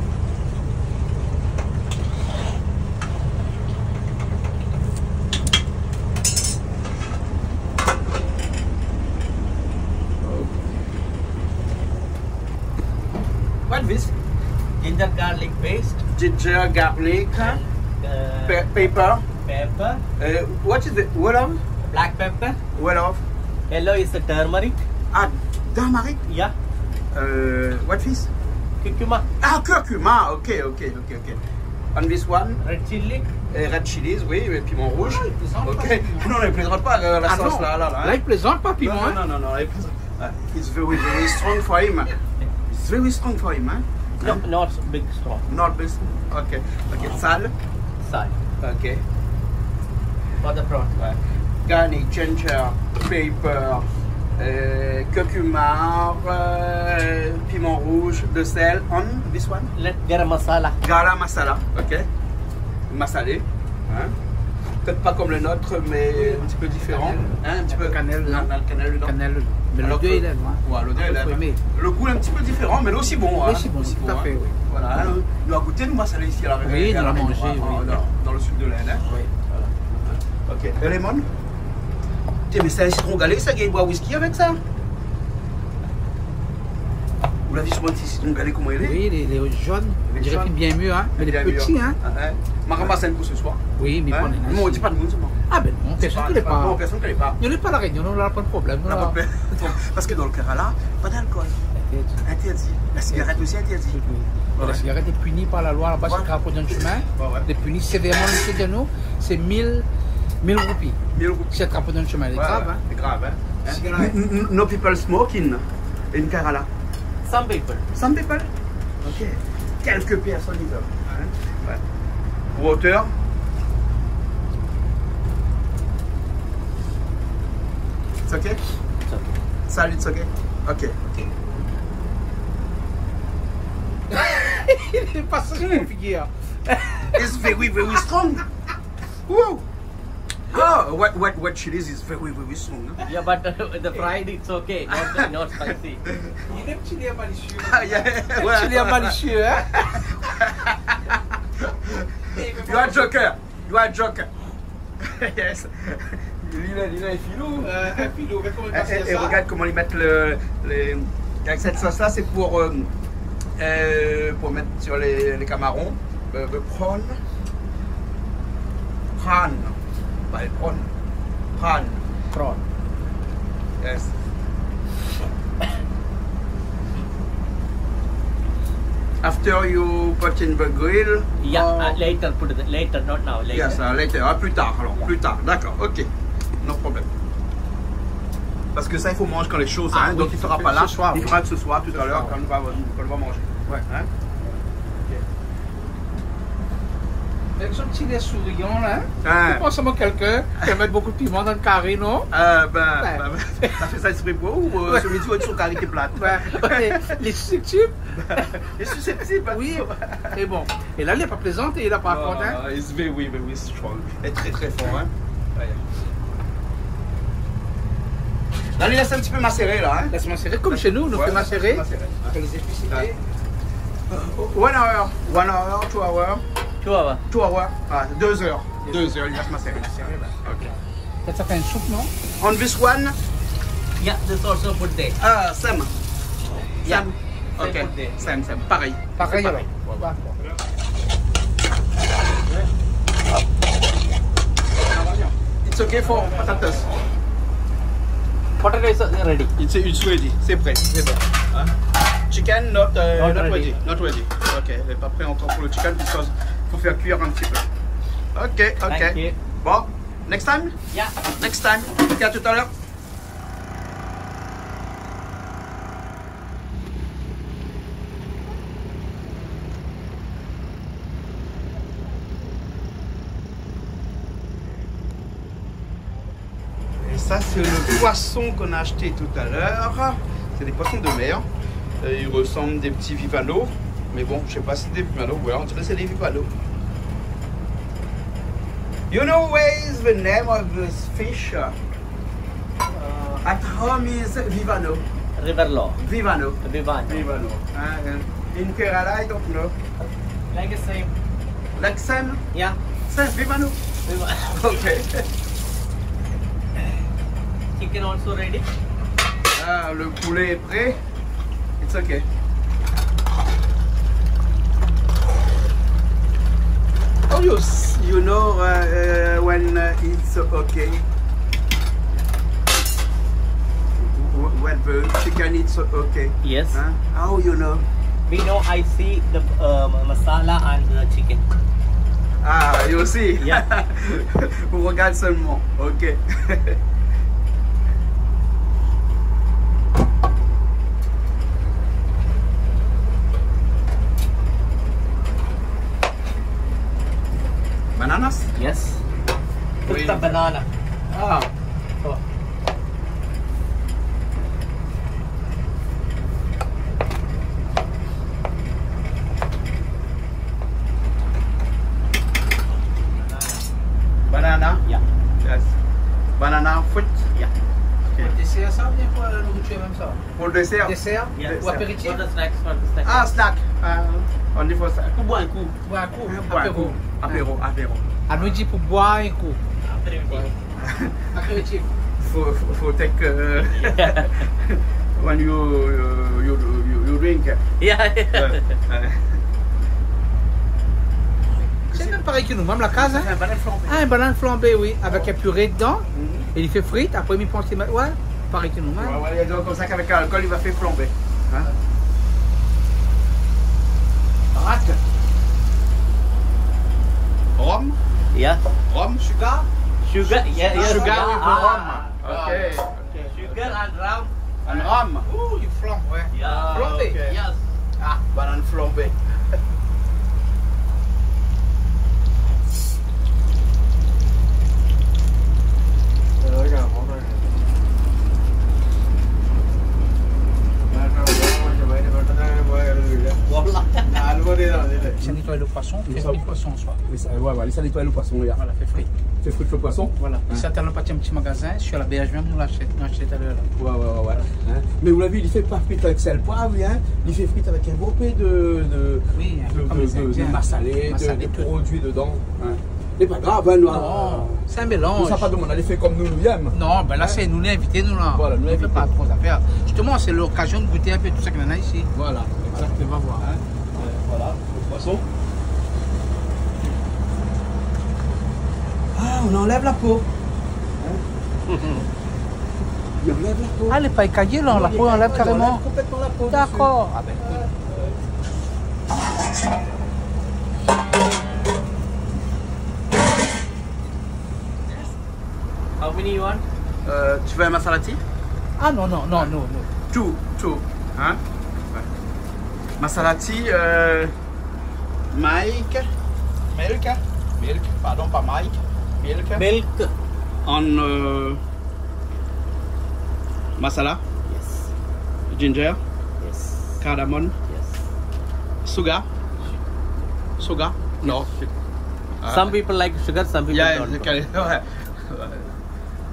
What this? Ginger garlic paste. Ginger garlic, uh, pe-, pepper. Pepper. Uh, what is it? What of? Black pepper. What of? Yellow is the turmeric. Ah, turmeric? Yeah. Uh, what is? Curcuma. Ah, curcuma. Ok, ok, ok, ok. And this one? Red chili. Uh, red chilies, oui, et piment rouge. Ah, il plaisante pas. Ok. Non, il plaisante pas, euh, la sauce, là, là, là, hein. Là, il plaisante pas, piment, hein. Non, non, non, non, il plaisante. Uh, it's very, very strong for him. It's very strong for him, hein? No, not big strong. Not big strong. Ok. Ok. Sal. Sal. Ok. For the prawn. Ouais. Garlic, ginger, pepper, Euh, curcuma, euh, piment rouge, de sel, and this one? Le garam masala. Garam masala, ok. Masalé, hein. Peut-être pas comme le nôtre, mais un petit peu différent. Hein, un petit peu. Cannelle, non, non, le cannelle dedans. Cannelle dedans. Mais l'odeur, il est là, hein. Ouais, l'odeur, il est là. Le goût est un petit peu différent, mais il est aussi bon, hein. Aussi bon, tout à fait, oui. Voilà, hein. Nou la gout, nou, masalé isi, à la Réunion, oui, nou la manzé, oui, dans, dans le sud de l'Inde, hein. Oui. Voilà. Ok. Et lemon? Tiens, mais c'est un citron galé, ça, i boi whisky avec ça? Ou la vi souvan ti sitron galé, koman i lé? Oui, lé, lé zone. On dirait bien mûr, hein. Mais lé pti, hein. Ah, hein. Ma ramas inn pou ce soir. Oui, mais bon, non, di pa demoun, sèlman. Ah ben non, personne ne connaît pas. Non, personne ne connaît pas. Nou lé pa La Réunion, nou na pwin problèm, nou. Parske dan le Kerala, pas d'alcool. Interdit. Interdit. La cigarette aussi interdite. Oui. Ouais. La cigarette est punie par la loi là-bas, si tu attrapes dans le chemin, t'es puni sévèrement, ici, chez nous, c'est mille, mille roupies. Mille roupies. Si tu attrapes dans le chemin, c'est grave, hein. C'est grave, hein. Cigarette. N-, n-, no people smoking in Kerala. Some people. Some people? Ok. Quelques personnes, ils ont, hein. Ouais. Water. It's okay? It's okay. Salt, it's okay? Ok, ok. Il est pas sur la figure. It's very, very strong. Wow. Ah, what, what, what chilies is very, very strong, hein? Yeah, but, uh, the fried, it's okay. Not, not spicy. Il aime chili malicieux. Ah, yeah. Il aime chili malicieux, hein? You are joker. You are joker. Yes. Li la, li la, in filou. Euh, in filou, mé koman i pass sa ? Et, et regarde comment ils mettent le, les, avec cette sauce-là, c'est pour, euh, euh, pour mettre sur les, les camarons. Euh, le prawn. Prawn. Pas les prawns. Prawn. Prawn. Yes. After you put in the grill? Yeah, or uh, later, put it later, not now, later. Yes, uh, later. Ah, plus tard, alors. Yeah. Plus tard. D'accord, ok. No problème. Parce que ça, il faut manger quand il est chaud, ça, ah, hein, oui, donc il sera pas là. Ce soir, oui. Il fera que ce soir, tout à l'heure, quand on va, quand on va manger. Ouais. Hein ? Ok. Avec son petit nez souriant, là, hein ? Ah. Ou pans amoin kèlkin ki va mèt bonpé d'piman dan le kari, non ? Euh, ben, ben, ben, la fé sa ésprè pou ou, euh, ouais, se mèt sou, sou kari ki plat. Ouais. Lé susceptible. Lé susceptible. Oui. É bon. É la, li la pa plézanté, li la, par kont, hein. Non, non, it's very, very strong. Lé très, très fort, hein. Ouais. La, li lès in ti pé maséré, la, hein. Lès maséré, comme chez nous, nou fé maséré. Ouais, lès maséré. Après les épices, ouais. Euh, one hour, one hour, two hour. Two hour. Two hour. Ah, deux heures. Deux heures, li lès maséré. Maséré, la. Ok. Sa, sa fé in soup, non ? On this one. Yeah, this also put there. Ah, same. Yeah. Same. Ok. Same put there. Same, same. Pareil. Pareil, alors. Pareil. Voilà. It's okay for potatoes. Potato is ready. It's, it's ready. C'est prêt. C'est bon. Hein ? Chicken, not, euh, not ready. Not ready. Ok, il est pas prêt encore pour le chicken because faut faire cuire un petit peu. Ok, ok. Thank you. Bon, next time ? Yeah. Next time. Ok, à tout à l'heure. Et ça, c'est le poisson qu'on a acheté tout à l'heure. C'est des poissons de mer. Euh, ils ressemblent des petits vivano. Mais bon, je sais pas si c'est des vivano. Ouais, on dirait que c'est des vivano. You know where is the name of this fish? Uh, at home is vivano. River law. Vivano. Vivano. Vivano. Ah, yeah. In Kerala, I don't know. Like the same. Like same? Yeah. Same, vivano. Vivano. Ok. Chicken also ready? Ah, le poulet est prêt. It's okay. Oh, you s-, you know, uh, uh, when, uh, it's okay? W-, when the chicken is okay? Yes. Huh? How you know? We know, I see the, uh, masala and the chicken. Ah, you see? Yeah. Ou regard sèlman. Ok. Bananas? Yes. Oui. Put the banana. Ah. Oh. Désèr. Désèr. Désèr. Ou apéritif. What the snacks, what the snacks? Ah, snack. Ah, only for snack. Pou boir in kou. Boir in kou. Pou boir in kou. Apéro. Apéro, apéro. Anou i di pou boir in kou. Apéritif. Apéritif. Faut, faut, faut take, euh, when you, you, you, you, you drink. Yeah, yeah. Ouais, ouais. Sé mèm parèy ke nou, mèm la kaz, hein. Sé in banane flanbé. Ah, in banane flanbé, oui, avèk in piré dedan. Mhm. É li fé frit, apré, mi pans li mèt, ouais, parèy ke nou, hein. Ouais, ouais, donk konmsa k'avèk lalkol, li va fé flanbé. Hein? Rat. Rom? Yeah. Rom, sugar? Sugar, yeah, yeah. Sugar with rom. Ah. Ok. Sugar and rum. And rum. Ouh, you flanbe, ouais. Yeah. Flanbé. Ok. Yes. Ah, banane flanbé. Voilà. Sa nétoy lo poison, fé fri lo poison an soi. Mé sa, ouais, ouais, sa nétoy lo poison, ya. Voilà, fé fri. Fé fri lo poison. Voilà. Ouais. Sa, talèr nou la parti in ti magazin, sur la berge mèm, nou la ashté, nou la ashté talèr la. Ouais, ouais, ouais, ouais. Hein? Mé ou la vi, li fé pa frit avèk sèl, poiv, hein? Li fé fri avèk in bonpé de, de, oui, in pé de, kom de, lé Indien, de masalé, de, masalé, de tout. Produi dedan, hein. Mé pa grav, hein, nou, non, sé in mélanz. Nou sa pa demann ali fé kom nou, nou yèm. Non, bin la, sé nou, lé invité, nou, la. Voilà, nou lé invité. Nou fé pa tro zafèr. Justement, sé lokazion de gouté in pé tout sak néna isi. Voilà, exactement. Nou va voir. Hein? Euh, voilà, lo poison. Ah, on enlève la peau. Hein? On enlève la peau. Ah, lé pa ékayé, la, la po, i anlèv karéman. Non, lé pa ékayé, on enlève complètement la peau dessus. Dakor. Ah, bin, ékout. How many you want? Euh, tu veux un masala tea? Ah, non, non, non, non, non. Two, two, hein? Ouais. Masala tea, euh, Mike. Milk, hein? Milk, pardon, pas Mike. Milk. Milk. And, euh, masala. Yes. Ginger. Yes. Cardamom. Yes. Sugar. Sugar? No. Yes, sugar. Ah. Some people like sugar, some people don't. Yeah, okay. Ouais.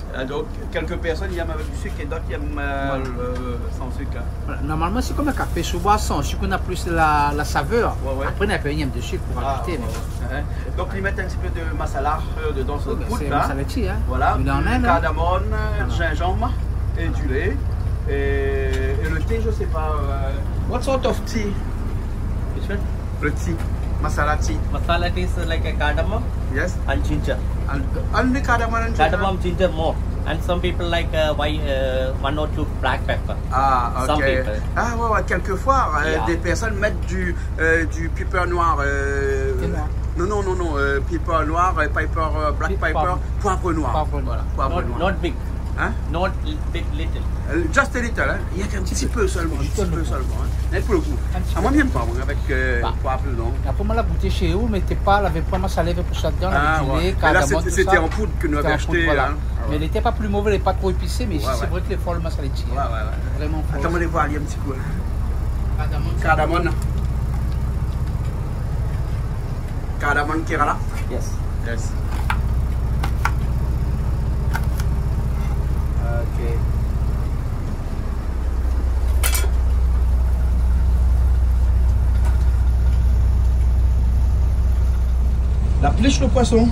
Ah, donk, kèlk pèrsone i yèm avèk du sik é d'ot i yèm, euh, ouais, le, san sik, hein. Voilà. Normalman, sé kom in kafé, si ou boir san sik, ou na plis la, la savèr. Ouais, ouais. Apré, na pé i yèm de sik pou rajouté, mé ouais, ouais. Donk, li mèt in ti pé de masala, euh, dedan, oui, bin, poud, sé la. Masala tea, hein. Voilà. Mé dan la, du cardamome, euh, gingembre et du lait. Et, et le thé, je sais pas, euh, what sort of tea? Which one? Le tea. Masala tea. Masala tea is like a cardamom, yes, and ginger. And only cardamom and ginger? Cardamom, ginger more. And some people like, uh, why, uh, one or two black pepper. Ah, ok. Some people. Ah, ouais, ouais, quelquefois, euh, yeah, des personnes mettent du, euh, du pepper noir, euh, thé noir. Non, non, non, non, euh, pepper noir, euh, pepper, euh, black pepper, poivre. Poivre noir. Poivre noir. Voilà, poivre noir. Not, not big. Hein? Not big, little. Euh, just a little, hein? Rien qu'un petit peu seulement, un petit peu seulement, hein? Juste le goût. Un petit peu. Ah, moin, mi yèm pa, moin, avèk, euh, poiv dedan. Apré, moin la gouté shé ou, mé té pa, lavé pa masala pou sa dedan, lavé du lait, cardamome, tout sa. Ah, ouais. Mé la, sété, sété an poud ke nou lavé ashté, hein. Sété an poud, voilà. Ah, ouais. Mé li té pa pli mové, li té pa tro épis, mé isi, ouais, sé vré ke lé for, lo masala tea, hein. Ouais, ouais, ouais. Vréman for. Atann, mi sa alé voir ali in ti kou, hein. Cardamome. Cardamome. Cardamom Kerala? Yes. Yes. Ok. La plish lo poison.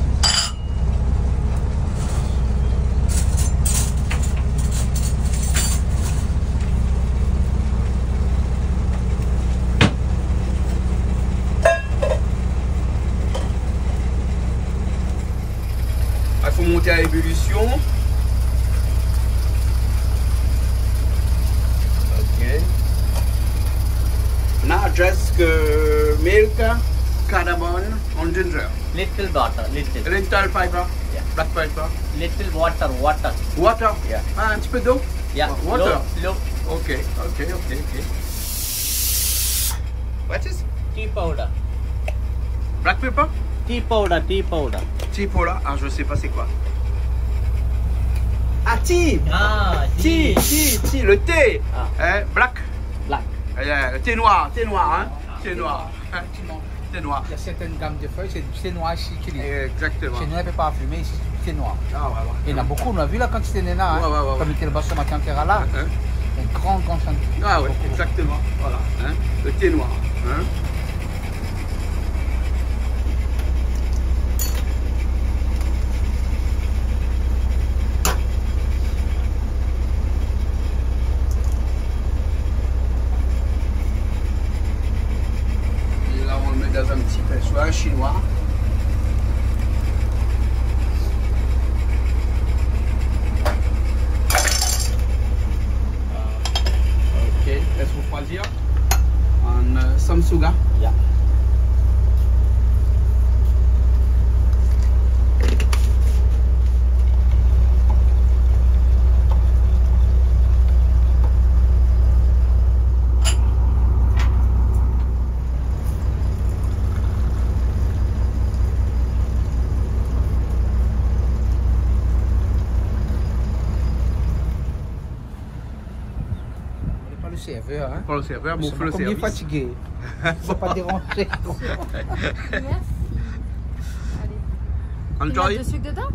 Ah, fo monté a ébullision. Ok. Now just, euh, milk, cardamom and ginger. Little water, little. Little pepper. Yeah. Black pepper. Little water, water. Water? Yeah. Ah, un petit peu d'eau? Yeah. Wa-, water? Low, low. Ok, ok, ok, ok. What is? Tea powder. Black pepper? Tea powder, tea powder. Tea powder? Ah, je sais pas c'est quoi. Ah, tea. Ah, tea, tea. Tea, tea, le thé. Ah. Hein, black. Black. Euh, thé noir, thé noir, hein. Ah, thé noir. Effectivement. Thé noir. Il y a certaines gammes de feuilles, c'est du thé noir ici qui est. Exactement. Chez nous, on ne peut pas fumer ici, c'est du thé noir. Ah, ouais, ouais. Il y en a beaucoup, on a vu la quantité néna, hein. Ouais, ouais, ouais, ouais. Kom li té laba so matin an Kerala. Hein, hein. Gran, gran shanm. Ah ouais, exactement. Voilà, hein. Le thé noir, hein. Et là, on le met dans un petit pressoir chinois. Ok, laisse refroidir. En, euh, Samsuga. Ya. On n'est pas le serveur, hein. Pas le serveur, mais on fait le service. Ils sont beaucoup mieux fatigués. Ils sont pas dérangés. Merci. Allez. Enjoy. Tu mets de sucre dedans ?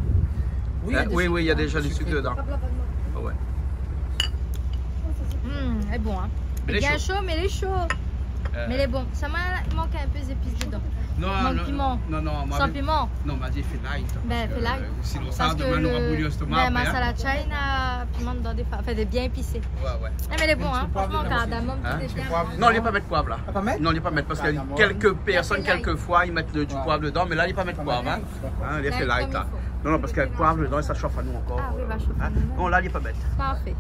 Oui, il y a déjà du sucre dedans. Hop là, hop là. Ah ouais. Hmm, lé bon, hein. Lé bien chaud, mais lé chaud. Euh. Mais lé bon. Sa mank in pé zépis dedan. Non, non, non, non, non, non, ma di fé light, hein, parce que sinon, demin, nou nora brilé l'estomac après, hein. Parce que le, ben, masala chai na piman dedan défoi. Enfin, lé bien épisé. Ouais, ouais. Eh, mais lé bon, hein. Franchement, cardamome, tout est bien. Hein ? Non, li la pa mèt poiv la. Ah, pa mèt ? Non, li la pa mèt, parce que quelques personnes, quelquefois, ils mettent le, du poiv dedan, mais là, li la pa mèt poiv, hein. Hein, li la fé light, la. Là, il est comme il faut. Non, non, parce qu'il y a le poivre dedans et ça chauffe à nous encore. Ah oui, va chauffer à nous-mêmes. Non, là, li la pa mèt. Parfait.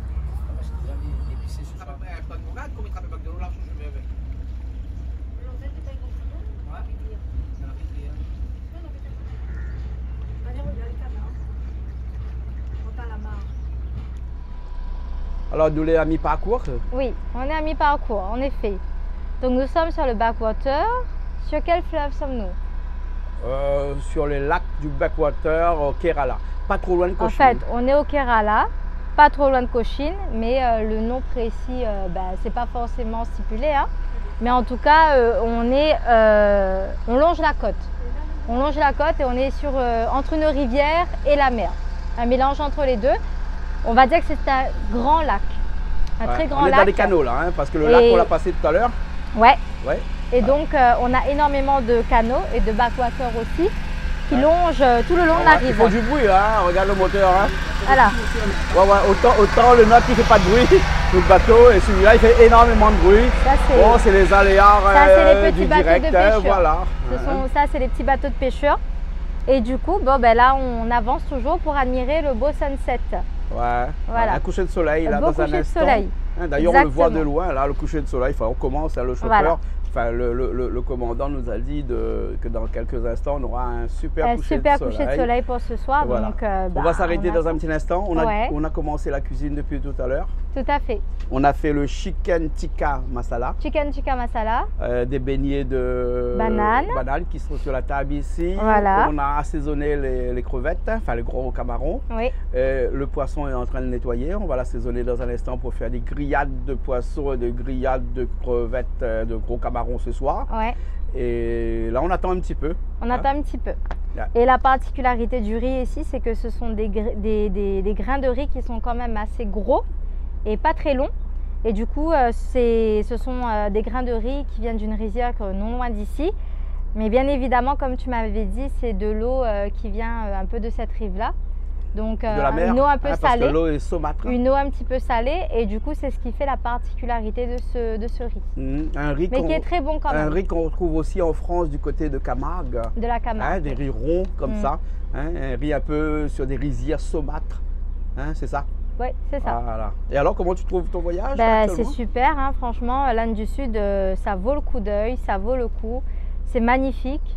Alors, nou lé à mi-parcours ? Oui, on est à mi-parcours, en effet. Donc, nous sommes sur le backwater. Sur quel fleuve sommes-nous ? Euh, sur les lacs du backwater au Kerala, pas trop loin de Cochin. En fait, on est au Kerala, pas trop loin de Cochin, mais, euh, le nom précis, euh, bah, c'est pas forcément stipulé, hein. Mais en tout cas, euh, on est, euh, on longe la côte. On longe la côte et on est sur, euh, entre une rivière et la mer. Un mélange entre les deux. On va dire que c'est un grand lac. Un très grand lac. Ouais, on est dans les canaux là, hein, parce que le lac, on l'a passé tout à l'heure. Ouais. Ouais. Et donc, euh, on a énormément de canaux et de backwater aussi qui longent, euh, tout le long de la rivière. Ouais, ils font du bruit, hein. Regarde le moteur, hein. Voilà. Ouais, ouais, autant, autant le nôtre, il fait pas de bruit, le bateau, et celui-là, il fait énormément de bruit. Ça, c'est, bon, c'est les aléas, ça, c'est les, euh, petits bateaux de pêcheurs, hein, du direct, hein, voilà. Ce sont, ça, c'est les petits bateaux de pêcheurs. Et du coup, bon, ben là, on avance toujours pour admirer le beau sunset. Ouais. Voilà. Un coucher de soleil, là, dans un instant. Un beau coucher de soleil. Hein, d'ailleurs, on le voit de loin, là, le coucher de soleil. Exactement. Enfin, on commence, hein, le chauffeur, enfin, le, le, le, le commandant nous a dit de, que dans quelques instants, on aura un super coucher de soleil. Un super coucher de soleil pour ce soir, donc, euh, bah, on attend. Voilà. On va s'arrêter dans un petit instant. On a, on a commencé la cuisine depuis tout à l'heure. Tout à fait. On a fait le chicken tikka masala. Chicken tikka masala. Euh, des beignets de banane qui sont sur la table ici. Voilà. On a assaisonné les, les crevettes, enfin, les gros camarons. Oui. Euh, le poisson est en train de nettoyer. On va l'assaisonner dans un instant pour faire des grillades de poisson et des grillades de crevettes, euh, de gros camarons ce soir. Ouais. Et là, on attend un petit peu. On attend un petit peu. Hein ? Ouais. Et la particularité du riz ici, c'est que ce sont des gr-, des, des, des grains de riz qui sont quand même assez gros et pas très longs. Et du coup, euh, c'est, ce sont, euh, des grains de riz qui viennent d'une rizière, euh, non loin d'ici. Mais bien évidemment, comme tu m'avais dit, c'est de l'eau, euh, qui vient, euh, un peu de cette rive-là. Donc, euh, une eau un peu salée. De la mer, hein, parce que l'eau est saumâtre, hein. Une eau un petit peu salée, et du coup, c'est ce qui fait la particularité de ce, de ce riz. Mhm. Mais qui est très bon quand même. Un riz qu'on retrouve aussi en France du côté de Camargue. De la Camargue, oui. Hein, des riz ronds comme ça, hein, un riz un peu sur des rizières saumâtres, hein, c'est ça ? Ouais, c'est ça. Voilà. Et alors, comment tu trouves ton voyage actuellement ? Ben, c'est super, hein, franchement, l'Inde du Sud, euh, ça vaut le coup d'œil, ça vaut le coup. C'est magnifique.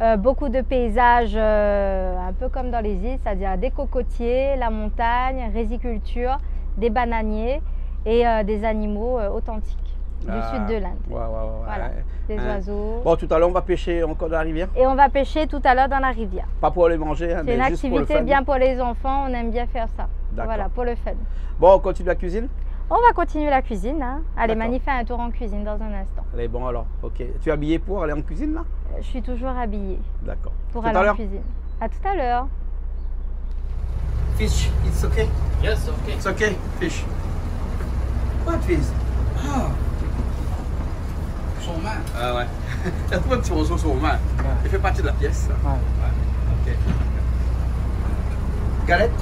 Euh, beaucoup de paysages, euh, un peu comme dans les îles, c'est-à-dire des cocotiers, la montagne, riziculture, des bananiers et, euh, des animaux, euh, authentiques du sud de l'Inde. Ah, ouais, ouais, ouais, ouais. Voilà, des oiseaux. Hein. Bon, tout à l'heure, on va pêcher encore dans la rivière ? Et on va pêcher tout à l'heure dans la rivière. Pas pour aller manger, hein, mais juste pour le fun. C'est une activité bien pour les enfants, on aime bien faire ça. D'accord. Voilà, pour le fun. Bon, on continue la cuisine ? On va continuer la cuisine, hein. D'accord. Allez, Mani fait un tour en cuisine dans un instant. Allez, bon alors, ok. Tu es habillée pour aller en cuisine, là ? Euh, je suis toujours habillée. D'accord. Pour aller en cuisine. Tout à l'heure. À tout à l'heure. Fish, it's okay ? Yes, okay. It's okay, fish. What is? Ah. Son min. Ah ouais. Li la trouv in ti morso son min. Ouais. Li fé parti de la pièce, sa. Ouais. Ouais. Ok. Galette.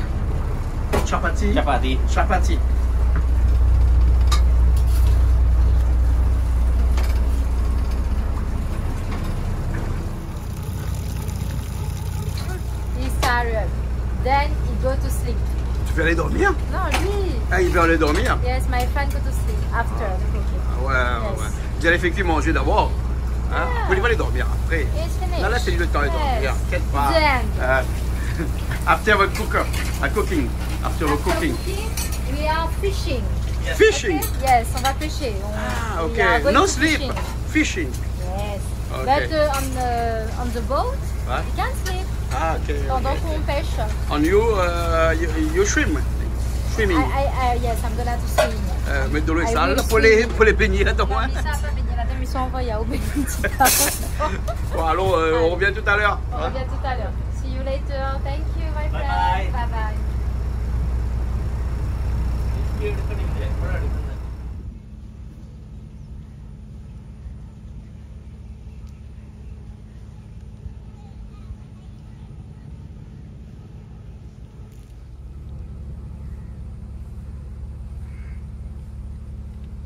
Chapati. Chapati. Chapati. He's tired. Then he go to sleep. Tu veux aller dormir? Non, lui. Ah, il veut aller dormir? Yes, my friend go to sleep after the cooking. Ah ouais, ouais, ouais. Yes. Vous allez effectivement manger d'abord. Hein? Yeah. Vous allez dormir après. It's finished. Là, là, c'est le temps de dormir. Yes. T'inquiète pas. Then. Euh, after the cooker, uh, cooking. After the cooking. After cooking, we are fishing. Fishing? Okay? Yes, on va pêcher. On, we are going to fishing. Ah, ok. No sleep. Fishing. Yes. Ok. But, uh, on the, on the boat, we can sleep. Ah, ok, ok. Pendant qu'on pêche. And you, uh, you, you swim? Swimming? I, I, I, yes, I'm gonna to swim. Euh, mé dolo lé sal pou lé, pou lé bingné ladan, hein? Non, mé sa pa bingné ladan, mé sa on va y aller, mé... Bon, alon, euh, on revient tout à l'heure, hein? On revient tout à l'heure. See you later. Thank you, my friend. Bye bye. Bye bye.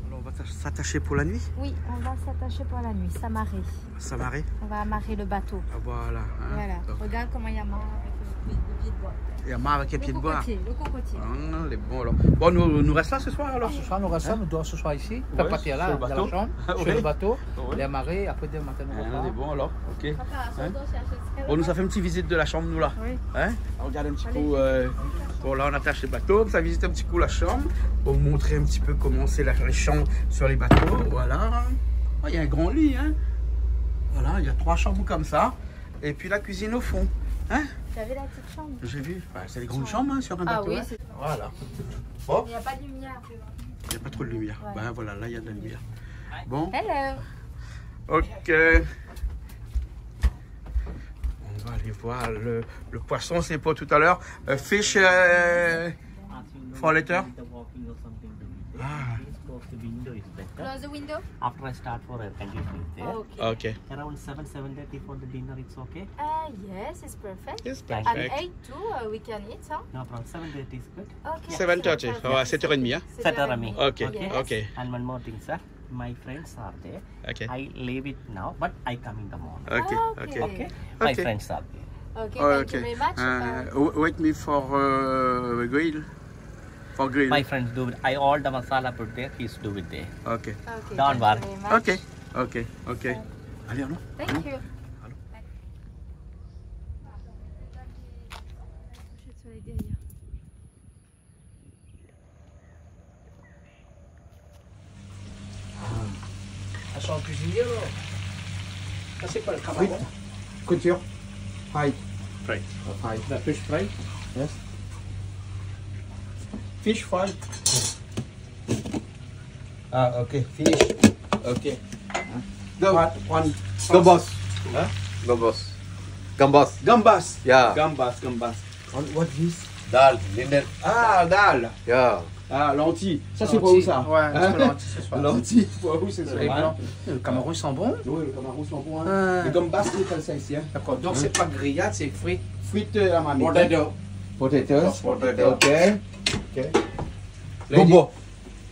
Alors, on va s'attacher pour la nuit ? Oui, on va s'attacher pour la nuit, s'amarrer. S'amarrer ? On va amarrer le bateau. Ah, voilà, hein. Voilà. Donc. Regarde comment il y a marre avec le pied, le pied de bois. Il y a marre avec le pied de bois. Le cocotier, le cocotier. Ah, lé bon, alors. Bon, nou, nou rès la se soir, alors ? Ce soir, nou rès la, nou dor ce soir ici. Ouais, sur le bateau. Enfin, pas là, dans la chambre, sur le bateau. Ouais. Lé amaré, après demain matin, nou repart. Ah, lé bon, alors. Ok. Hein ? Bon, nou sa fé in ti vizit de la shanm, nou, la. Oui. Hein ? Regard in ti kou, euh, bon, la, nou atash le bato, nou sa vizit in ti kou la shanm, pou montr in ti pé koman sé la, lé shanm sur les bateaux, voilà. Oh, il y a un grand lit, hein. Voilà, il y a trois chambres comme ça. Et puis la cuisine au fond, hein. Vous avez la petite chambre ? J'ai vu. Ouais, c'est les grandes chambres, hein, sur un bateau, hein. Ah oui, c'est... Voilà. Bon. Il n'y a pas de lumière. Il n'y a pas trop de lumière. Ouais. Ben voilà, là, il y a de la lumière. Bon. Hello. Ok. On va aller voir le, le poisson, c'est pour tout à l'heure. Euh, fish, euh, for later. Ah. Close the window. After I start for air conditioning there. Okay. Okay. Around seven, seven thirty for the dinner, it's okay? Uh, yes, it's perfect. It's perfect. At eight too, uh, we can eat, huh? No problem. Seven thirty is good. Okay. Seven thirty. Seven thirty. Oh, sept heures et demie, hein? Sept heures et demie. Sept heures et demie. Okay, okay. Yes. And one more thing, sir. My friends are there. Okay. I leave it now, but I come in the morning. Okay, okay. Okay? My friends are there. Okay, thank you very much. Uh, w-, wait me for, uh, grill. For grill. My friends do it. I, all the masala put there, he's do it there. Okay. Okay, thank you very much. Don't worry. Okay, okay, okay. Allez, allons. Thank you. Allons. Ah. Ah, c'est un cuisinier, alors. Ça, c'est quoi, le camaron ? Frites. Friture. Fried. Fried. Uh, fried. The fish fry. Yes. Fish fry. Ah, okay. Fish. Okay. Hein ? Gam-, one, one. Gambas. Hein ? Gambas. Gambas. Gambas. Yeah. Gambas, gambas. And what this? Dal, linnet. Ah, dal. Yeah. Ah, lentilles. Ça, c'est pour vous, ça. Lentilles. Ouais, c'est pour lentilles ce soir. Lentilles, pour vous, c'est ça, hein ? Le camaron, il sent bon. Oui, le camaron, il sent bon, hein. Ouais. Le gambas, c'est comme ça ici, hein. D'accord. Donc, c'est pas grillade, c'est frit. Frites, euh, à la marmite, hein. Potato. Potatoes. Potato. Ok. Ok. Gumbo.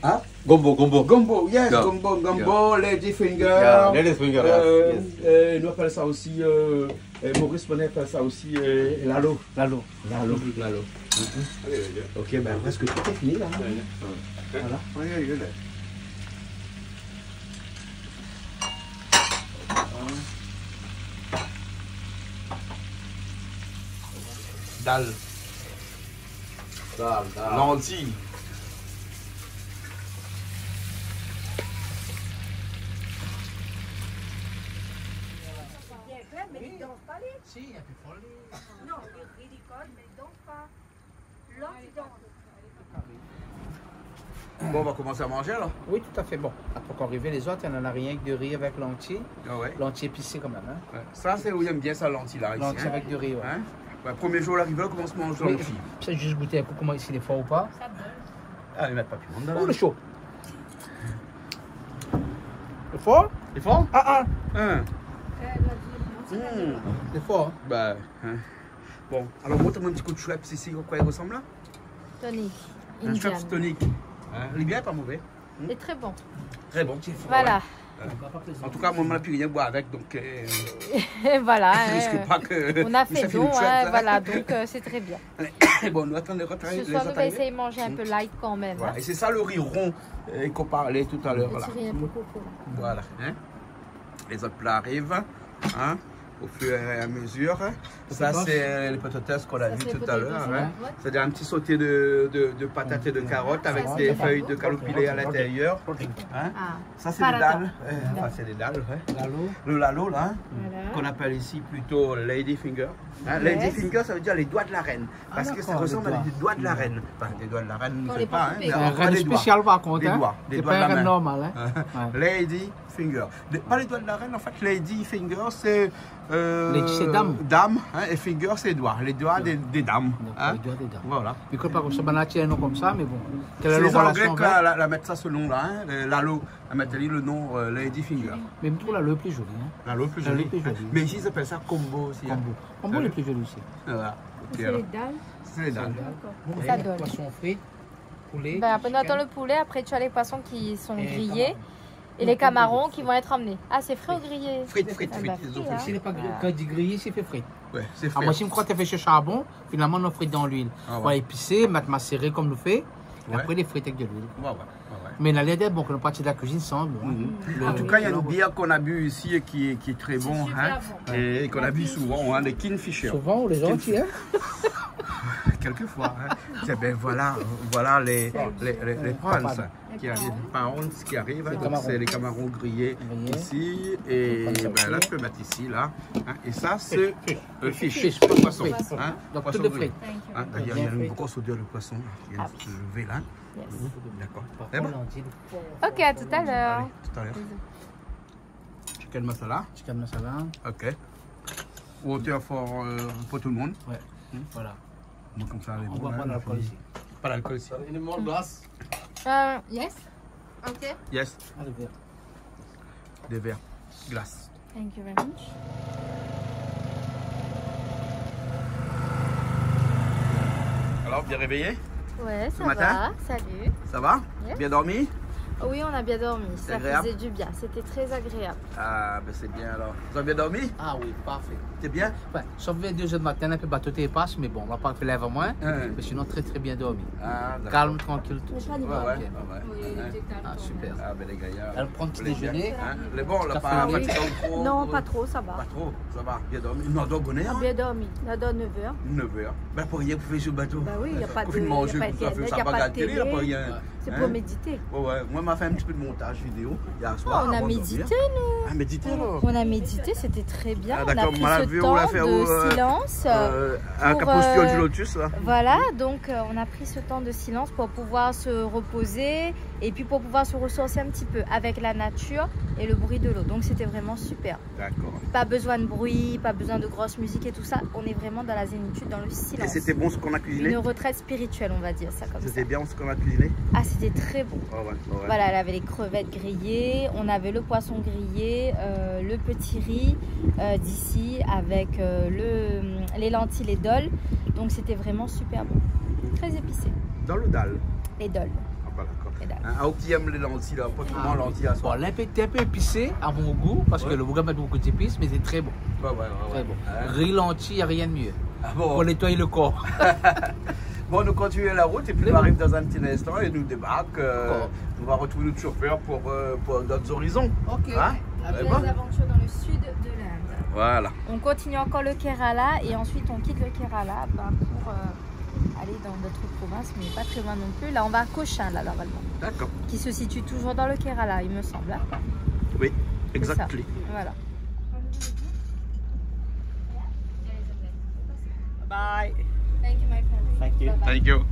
Hein ? Gumbo, gumbo. Gumbo, yes, gumbo, gumbo, lady finger. Yeah, lady finger, yes, euh, yes. Euh, nou apèl sa osi, euh, euh, Maurice Bonnet apèl sa osi, euh, lalo. Lalo. Lalo, lalo. Mhm. Ok, ben, presque tout est fini, là. Voilà. Dal. Dal, dal. Lanti. Bien, mé li dans pa, li. Si, in pé fol, li. Non, li ridikol, mé li dans pa. Lanti dans. Bon, on va commencer à manger, alors. Oui, tout à fait. Bon, la pankor arivé, les autres, on en a rien que de riz avec lentilles. Ah ouais. Lentilles épicées quand même, hein. Ouais. Sa, sé ou i èm bien sa, lanti la, isi, hein. Lentilles avec de riz, ouais. Hein ? Ouais, premier jour, l'arivé, on commence à manger lentilles. Oui, sa, juste goûter un coup comment, s'il est fort ou pas. Ah, i mèt pa piman dedan, la. Oh, le chaud. Lé for ? Lé for ? Ah, ah. Hein. Hmm. Lé for, hein ? Bah, hein. Bon, alor, montre amoin in ti kou Schweppes isi, a koi i resanm la ? Tonic. In Schweppes tonic. Hein, lé bien, pa mové. Lé tré bon. Tré bon. Voilà. Ouais. An tou ka, moin, moin la pi rien boir avèk, donk, euh, je risque pas que, hein. Voilà, hein. On a fait don, hein, voilà, donc, euh, c'est très bien. Bon, nou atann lé zot. Ce soir, nou va essayer de manger un peu light quand même, hein. Ouais, é sé sa le ri ron, euh, k'ou parl talèr la. Ti ri in pé koko la. Voilà, hein. Lé zot pla i ariv, hein, au fur et à mesure. Sa, sé lé patatas k'ou la vi talèr, hein. Sa, sé in ti soté de, de, de patat é de karot avèk dé fèy de kaloupilé a l'intérieur. Hein. Ah. Sa, sé dé dal. Paratha. Euh, anfin, sé dé dal, ouais. Lalo. Le lalo, la, hein, k'ou apèl isi plito lady finger. Hein, lady finger, sa i vé dir lé doi de la rèn. Ah, dakor, lé doi. Parske sa i resanm a dé doi de la rèn. Anfin, dé doi de la rèn, nou koné pa, hein, mé an tou ka, dé doi. Kan lé pa koupé. Sé in rèn spésial, par kont, hein. Dé doi de la min. Sé pa in rèn normal, hein. Ouais. Lady finger. Dé, pa lé doi de la rèn, an fèt, lady finger, sé, euh, lady, sé dam. Dam, hein, é finger, sé doi. Lé doi dé, dé dam, hein. Lé doi dé dam. Voilà. Mé koné pa konmsa, banna la tir in non konmsa, mé bon. Sé lé Anglé ki la, la mèt sa, se non-la, hein, le, lalo. Ah, mé té li le non, euh, lady finger. Mé mi trouv lalo lé pli zoli, hein. Lalo lé pli zoli. Lalo lé pli zoli. Mé isi, i apèl sa combo osi, hein. Combo. Combo lé pli zoli osi. Voilà. Ok, alor. Sé lé dal. Sé lé dal. Dakor. Bon, sa i done poisson frit, poulet, chicken. Ben, après, on attend le poulet. Après, tu as les poissons qui sont grillés. Et les camarons qui vont être emmenés. Ah, c'est frit ou grillé ? Frit, frit, frit. Ah, ben, frit, hein. Isi lé pa griyé. Kan i di griyé, sé fé frit. Ouais, sé frit. Ah, moin, si mi kroi té fé su sharbon, finalman, nou frit dan luil. Ah ouais. Ou épisé, mèt maséré konm nou fé. É apré, lé frit avèk de luil. Ouais, ouais. Ouais, ouais. Mé la lèr d'èt bon, ke nou parti la kuizine ansanm, hein. Mhm. An tou ka, néna in bièr k'ou la bu isi é ki, ki lé tré bon, hein. Sé super bon. É k'ou la bu souvan, hein, lé Kingfisher. Souvan, ou lé zanti, hein. Kèlkefoi, hein. Sé, ben, voilà, euh, voilà lé, lé, lé, lé prawns ki ariv, prawns ki ariv, hein, donk sé lé kamaron griyé isi, é ben la, ou pé mèt isi, la, hein, é sa, sé, euh, fish, poisson, hein, poisson gri. Donk, tout lé frit. Hein, d'ailleurs, il y a une grosse odeur de poisson, là, qui vient de se lever, là. Yes. D'accord. Par kont, on dit... Ok, à tout à l'heure. Allez, tout à l'heure. Bisous. Chicken masala. Chicken masala. Ok. Water for, euh, pour tout le monde. Ouais. Hmm. Voilà. Bon, konmsa, on boit pas d'alcool ici. Pas d'alcool ici. Une more glass. Euh, yes. Ok. Yes. Allez, viens. Dé vèr glas. Thank you very much. Alors, bien réveillé ? Ouais, ça va. Salut. Ça va ? Yes. Bien dormi ? Oui, on a bien dormi. Ça faisait du bien. C'était très agréable. Ah, ben c'est bien alors. Vous avez bien dormi ? Ah oui, parfait. C'était bien ? Ouais, sof vèr dé zèr du matin, in pé bato té i pas, mé bon, nou la pa fé lèv amoin. Hein. Mé sinon, très, très bien dormi. Ah, d'accord. Calme, tranquille, tout. Ouais, ouais, ouais. Oui, il était calme quand même. Ah, super. Ah, ben, les gars, elle prend petit déjeuner. Hein, lé bon, la pa fatigé tro. Non, pas trop, ça va. Pas trop, ça va. Bien dormi. Non, donc, on est, hein ? Bien dormi. La done neuf heures. Neuf heures. Ben, pou rien, pou fé su bato. Ben oui, y a pas de, y a pas de, y a pas de télé. C'est pour méditer. Ouais, ouais. Moi, ma fé in ti pé de montage vidéo hier soir avant de dormir. Oh, on a médité, nous. Ah, médité, alors. On a médité, c'était très bien. Ah, d'accord. On a pris ce temps de silence, euh, pour, euh, voilà, donc, euh, on a pris ce temps de silence pour pouvoir se reposer et puis pour pouvoir se ressourcer un petit peu avec la nature et le bruit de l'eau. Donc, c'était vraiment super. D'accord. Pas besoin de bruit, pas besoin de grosse musique et tout ça. On est vraiment dans la zénitude, dans le silence. Et c'était bon ce qu'on a cuisiné ? Une retraite spirituelle, on va dire ça comme ça. C'était bien ce qu'on a cuisiné ? Ah, c'était très bon. Ouais, ouais, ouais, ouais. Voilà, elle avait les crevettes grillées, on avait le poisson grillé, euh, le petit riz, euh, d'ici avec, euh, le, les lentilles, les doles. Donc c'était vraiment super bon. Très épicé. Dol ou dal ? Les doles. Ah, pa dakor. Hein, ah, ou ki èm lé lanti la, pa tro lanti aswar. Bon, la in pé, in pé épisé, à mon goût, parce que le boug la mèt bonpé zépis, mé sé tré bon. Ouais, ouais, ouais, ouais. Tré bon. Hein ? Ri lanti, y a rien de mieux. Ah bon ? Pou nétoy le kor. Bon, nou kontinié la rout épi nou ariv dan in ti instan é nou débark, euh, nou va retrouv nout shofèr pou, euh, pou dot zorizon. Ok. Hein ? Après les aventures dans le sud de l'Inde. Voilà. On continue encore le Kerala et ensuite on quitte le Kerala, ben, pour, euh, aller dans d'autres provinces, mais pas très loin non plus. Là, on va à Cochin, là, normalement. D'accord. Qui se situe toujours dans le Kerala, il me semble, hein. Oui, exactly. C'est ça. Voilà. Bye. Thank you, my friend. Thank you. Bye-bye. Thank you.